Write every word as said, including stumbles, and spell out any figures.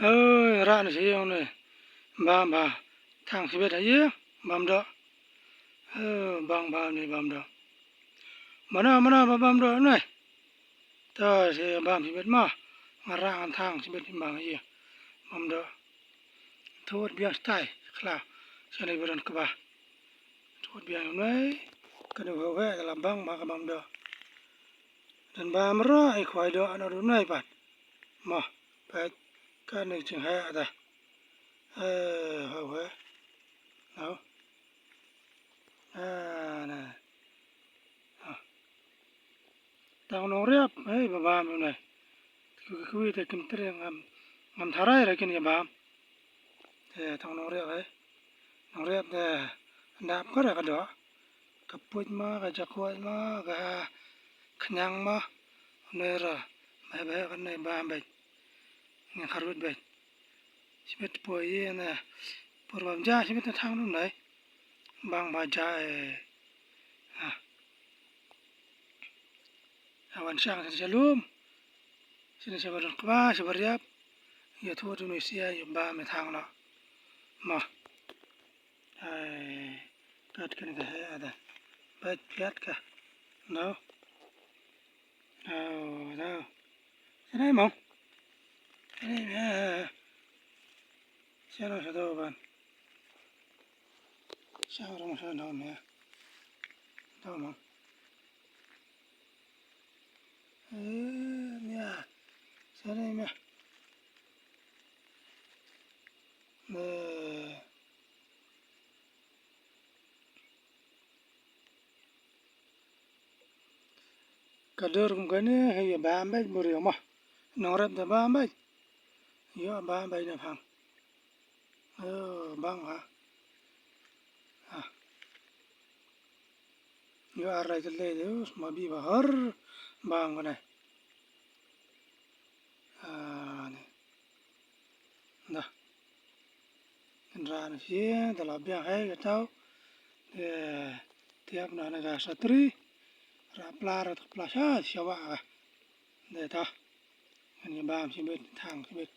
Oi, rah na sha ïing ne. Bam ba. Thang shibit ha ïing. Bam doh. Oi, bang ba ne bam doh. Mano, mano ba bam doh ne. To, shi bam shibit ma. Nga rah ngan thang shibit bam ha ïing. Bam doh. Thut biang stai. Kla. Shane ba don kba. Thut biang ne. Kane ba weh la bang ba ka bam doh. Don bam ro, ai khwai doh, ano dum nai pat. Mo, pat, kane jingeh da. Eh, ho, ho. No. Ah, na. Ah. Tang nongriap, eh, ba bam dum nai. Kwi, kwi, te kim tre ngam, ngam tharai ra kin ïa bam. Te tang nongriap, eh. Nongriap te dap ka ra ka doh. Ka puit ma, ka jakhuat ma, ka khñiang ma. Une ra, bha bha kane bam beit. Ngi kharwit beit. Shibit poi ïa ne. Por bam ja, shibit na thang dum nai. Bang ba ja, eh. Ah. Awan shang sha lum. Sini sha ba don kba, sha ba riap. Ïa thut dum ïa sia, ïa bam ïa thang noh. Mo. Ai, kat kane ka heh ada. Bait piat ka. No. No, no. Sini mo. Sini mo. Sini sha do ban. Sha rong sha no mo. Do mo. Eh, mia. Sini mia. Eh. Ka dur kum kane, ïa bam beit bur ïa mo. Nongrep da bam beit. Ïa bam beit na phang. Ïa bang ha. Ha. Ïa arai te le de us ma bi ba har bang kane. Ah, ne. Da. Kan rah na shi, da la biang hai ka tau. De, tiap na na ka satri. Rah pla, rah tak pla sha, sha wa ka. De ta. Kan ïa bam shibit, thang shibit.